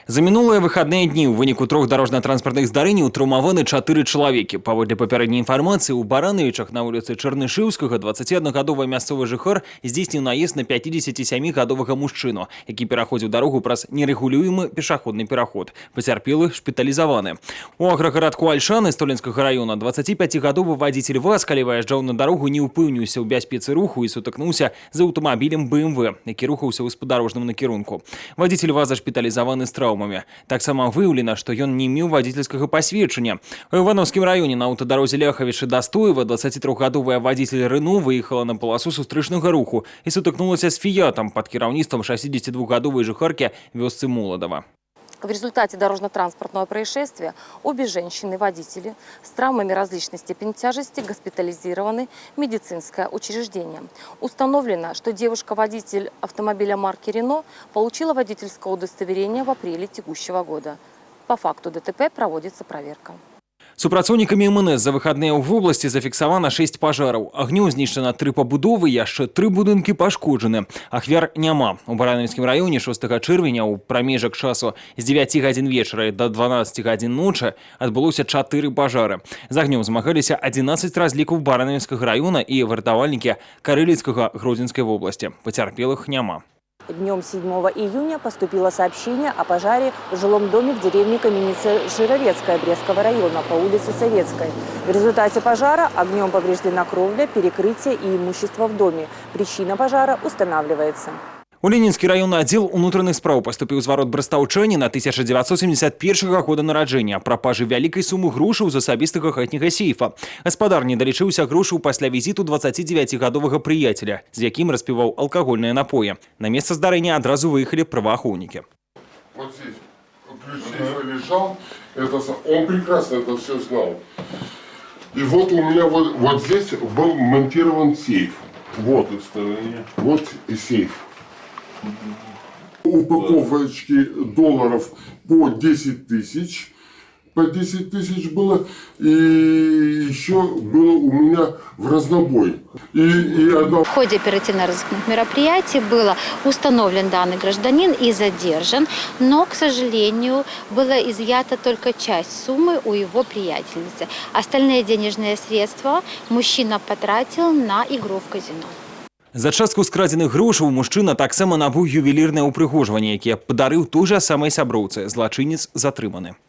За мінулыя выхадныя дні ў выніку трох дарожна-транспартных здарэнняў траўмаваны чатыры чалавекі. Паводле папярэдняй інфармацыі, у Баранавічах на вуліцы Чарнышэўскага 21-гадовы мясцовы жыхар здзейсніў наезд на 57-гадовага мужчыну, які пераходзіў дарогу праз нерэгулюемы пешаходны пераход. Пацярпелы шпіталізаваны. У аграгарадку Альшаны Столінскага раёна 25-гадовы вадзіцель ВАЗ, калі выязджаў на дарогу, не ўпэўніўся ў бяспецы руху і сутыкнуўся з аўтамабілем БМВ, які рухаўся ў спадарожным накірунку. Вадзіцель ВАЗа шпіталізаваны з траўмамі. Таксама выяўлена, што ён не меў вадзіцельскага пасведчання. У Іванаўскім раёне на аўтадарозе Ляхавічы Дастоева 23-гадовая вадзіцель Рэно выехала на паласу сустрэчнага руху і сутыкнулася з Фіятам пад кіраўніцтвам 62-гадовай жыхаркі вёсцы Моладава. В результате дорожно-транспортного происшествия обе женщины-водители с травмами различной степени тяжести госпитализированы в медицинское учреждение. Установлено, что девушка-водитель автомобиля марки «Рено» получила водительское удостоверение в апреле текущего года. По факту ДТП проводится проверка. Супрацоўнікамі МНС за выхадныя ў вобласці зафіксавана 6 пажараў. Агнём знішчана тры пабудовы, яшчэ тры будынкі пашкоджаны. Ахвяр няма. У Баранавіцкім раёне 6 чэрвеня ў прамежак часу з 9 гадзін вечара да 12 гадзін ночы адбылося чатыры пажары. З агнём змагаліся 11 разлікаў Баранавіцкага раёна і выратавальнікі Карэліцкага Гродзенскай вобласці. Пацярпелых няма. Днем 7 июня поступило сообщение о пожаре в жилом доме в деревне Каменица Жировецкая Брестского района по улице Советской. В результате пожара огнем повреждена кровля, перекрытие и имущество в доме. Причина пожара устанавливается. У Ленінскі раённы аддзел унутраных спраў паступіў зварот брастаўчаніна 1971 года нараджэння пра прапажы вялікай сумы грошаў з асабістага хатняга сейфа. Гаспадар не далічыўся грошаў пасля візіту 29-гадовага прыяцеля, з якім распіваў алкагольныя напоі. На месца здарэння адразу выехалі праваахоўнікі. Вот здесь ключ сейфа лежал, он прекрасно это все знал. И вот у меня вот здесь был монтирован сейф. Вот, вот и сейф. Упаковочки долларов по 10 тысяч. По 10 тысяч было. И еще было у меня в разнобой. И одна В ходе оперативно-розыскных мероприятий было установлен данный гражданин и задержан, но, к сожалению, была изъята только часть суммы у его приятельницы. Остальные денежные средства мужчина потратил на игру в казино. За частку скрадзеных грошаў мужчына таксама набыў ювелірнае ўпрыгожванне, якія падарыў той жа самай сяброўцы. Злачынец затрыманы.